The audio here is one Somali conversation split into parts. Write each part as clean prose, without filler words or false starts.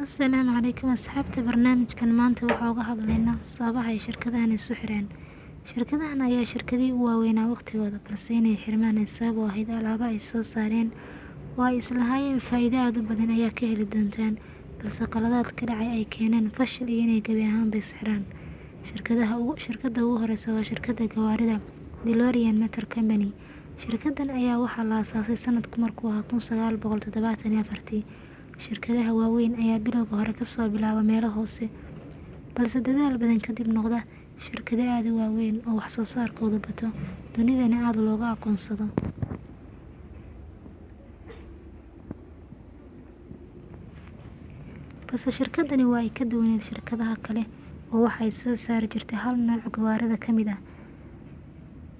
Asalaamu calaykum asxaabta. Barnaamijkan maanta waxaa uga hadlaynaa sababaha ay shirkadahan isu xireen. Shirkadahan ayaa shirkadihii u waaweynaa waqtigooda, balse inay xirmaan ay sabab u ahayd alaabo ay soo saareen oo ay islahaayeen faa'iido aada u badan ayaa ka heli doontaan, balse qaladaad ka dhacay ay keeneen fashil iyo inay gebi ahaanba is xiraan. Shirkadaha ugu shirkadda ugu horeysa waa shirkadda gawaarida DeLorean Motor Company. Shirkaddan ayaa waxaa la aasaasay sanadku markuu ahaa 1974-tii. Shirkadaha waaweyn ayaa bilowga hore kasoo bilaaba meelo hoose, balse dadaal badan kadib noqda shirkado aada u waaweyn oo wax soo saarkoodu bato, dunidana aada looga aqoonsado. Balse shirkadani waa ay ka duwaneed shirkadaha kale oo waxay soo saari jirtay hal nooc gawaarida ka mid ah,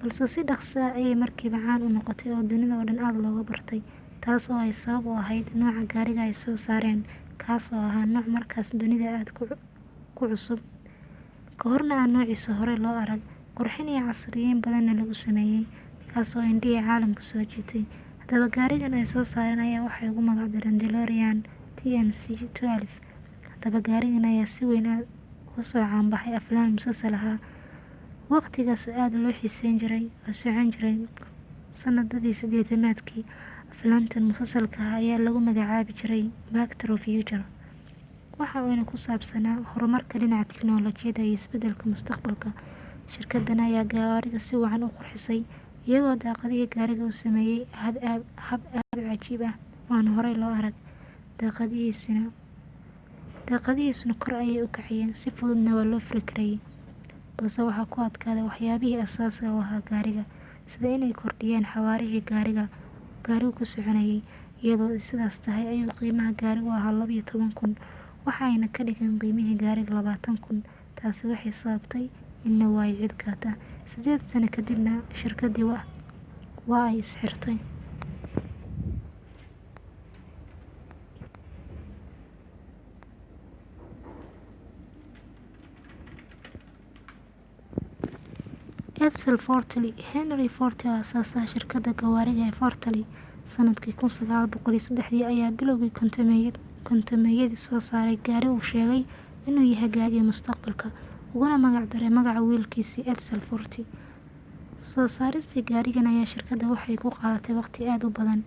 balse si dhaqso ah ayay markiiba caan u noqotay oo dunida oo dhan aada looga bartay, taas oo ay sabab u ahayd nooca gaariga ay soo saareen, kaas oo ahaa nooc markaas dunida aada ku cusub, ka horna aan noociisa hore loo arag, qurxin iyo casriyeyn badanna lagu sameeyey, kaas oo indhihii caalamka soo jiitay. Haddaba gaarigan ay soo saareen ayaa waxay ugu magac dareen DeLorean TMC 12. Haddaba gaarigan ayaa si weyn uga soo caanbaxay aflaan musalsal ahaa waqtigaas oo aada loo xiiseyn jiray oo socon jiray sanadadii 80-aadkii. Aflaantan musalsalka ah ayaa lagu magacaabi jiray Back to the Future, waxa uuna ku saabsanaa horumarka dhinaca tiknoolajiyadda iyo isbeddelka mustaqbalka. Shirkaddan ayaa gawaariga si wacan u qurxisay, iyagoo daaqadihii gaariga u sameeyey hab aada u cajiib ah oo aan horey loo arag. Daaqadihiisuna kor ayay u kacayeen, si fududna waa loo furi karayay. Balse waxaa ku adkaaday waxyaabihii asaasiga u ahaa gaariga, sida inay kordhiyaan xawaarihii gaarigu ku soconayay. Iyadoo ay sidaas tahay ayuu qiimaha gaarigu ahaa 12,000, waxa ayna ka dhigeen qiimihii gaariga 20,000. Taasi waxay sababtay in la waayo cid gata. 8 sano kadibna shirkaddii waa ay is xirtay. Edsel Fortly. Henry Ford oo aasaasaha shirkadda gawaarida ee Fortly sanadkii 1903-dii ayaa bilowgii 50-meeyadii soo saaray gaari uu sheegay inuu yahay gaarigii mustaqbalka, uguna magac daray magaca wiilkiisii Edsel Forty. Soo saaristii gaarigan ayaa shirkadda waxay ku qaadatay waqti aada u badan.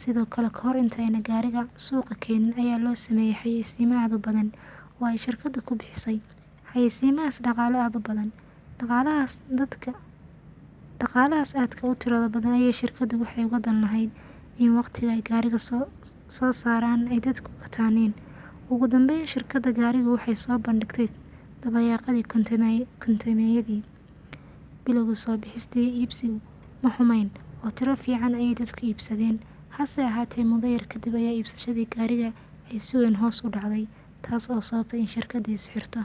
Sidoo kale, kahor intayna gaariga suuqa keenin ayaa loo sameeyey xayeysiimo aada u badan oo ay shirkaddu ku bixisay xayeysiimahaas dhaqaale aada u badan. Dhaqaalahaas dadka dhaqaalahaas aadka u tirada badan ayay shirkaddu waxay uga dan lahayd in waqtiga ay gaariga soo saaraan ay dadku gataaniin. Ugu dambeyn, shirkadda gaarigu waxay soo bandhigtay dabayaaqadii 50-meeyadii. Bilowga soo bixistii iibsigu ma xumayn oo tiro fiican ayay dadku iibsadeen. Hase ahaatee, muddo yar kadib ayaa iibsashadii gaariga ay si weyn hoos u dhacday, taas oo sababtay in shirkaddii is xirto.